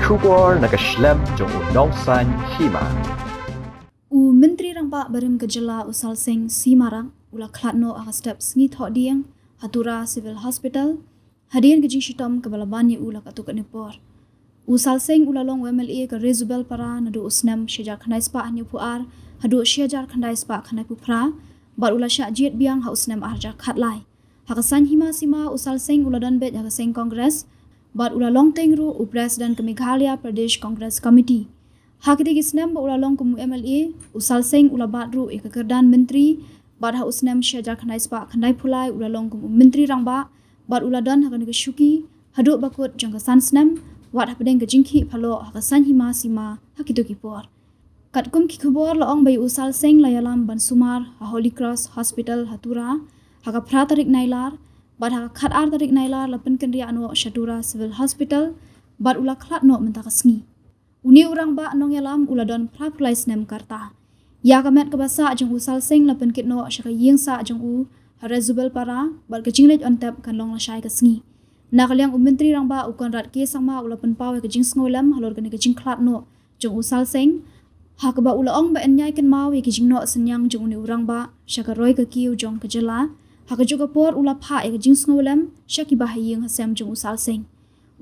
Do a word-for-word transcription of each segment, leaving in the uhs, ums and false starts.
Khubor na ka shlem jong u Nongsaiñ Hima. U Myntri Rangbah barim ka jylla u Salseng C Marak u la khlad noh ha ka step sngi Thohdieng ha Tura Civil Hospital hadien ka jingshitom kaba la ban ïa u la katto katne por. U Salseng u la long u M L A ka Resubelpara naduh u snem shi hajar khyndai spah hynñiewphew ar haduh shi hajar khyndai spah khyndaiphew phra bad u la shah jied biang ha u snem ar hajar khatlai. Ha ka saiñ hima sima u Salseng u la don beit ha ka seng Congress bad u la long teng ruh u President ka Meghalaya Pradesh Congress Committee. Ha kitei ki snem ba u la long kum u M L A, u Salseng u la bat ruh ïa ka kyrdan myntri bad ha u snem shi hajar khyndai spah khyndaiphew lai u la long kum u Myntri Rangbah bad u la don ha kane ka shuki haduh ba kut jong ka san snem, wat hapdeng ka jingkhih phalok ha ka saiñ hima sima ha kito ki por. Katkum ki khubor la ong ba ïa u Salseng la ïalam ban sumar ha Holy Cross Hospital ha Tura ha ka phra tarik Nailar bad ha ka khatar tarik Nailar la pynkynriah noh sha Tura Civil Hospital bad u la khlad noh mynta ka sngi. Une u rangbah nongïalam u la don phra phew lai snem ka rta. Ïa ka met kaba sah jong u Salseng la pynkit noh sha ka ïing sah jong u ha Resubelpara bad ka jingleit on tep kan long lashai ka sngi. Na ka liang u Myntri Rangbah u Conrad K Sangma u la pynpaw ïa ka jingsngewlem halor kane ka jingkhlad noh jong u Salseng, ha kaba u la ong ba yn ïai kynmaw ïa ki jingnoh synñiang jong une u rangbah sha ka roi ka kiew jong ka jylla. Ha kajuh ka por u la phah ïa ka jingsngewlem sha ki bahaïing hasem jong u Salseng.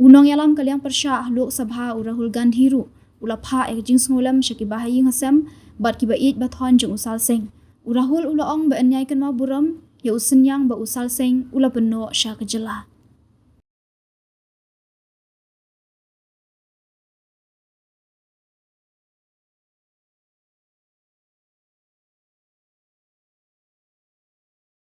U nongïalam ka liang pyrshah ha Lok Sabha u Rahul Gandhi ruh u la phah ïa ka jingsngewlem sha ki bahaïing hasem bad kiba ïeit ba thon jong u Salseng. U Rahul u la ong ba yn ïai kynmaw burom ïa u synñiang ba u Salseng u la pynnoh sha ka jylla.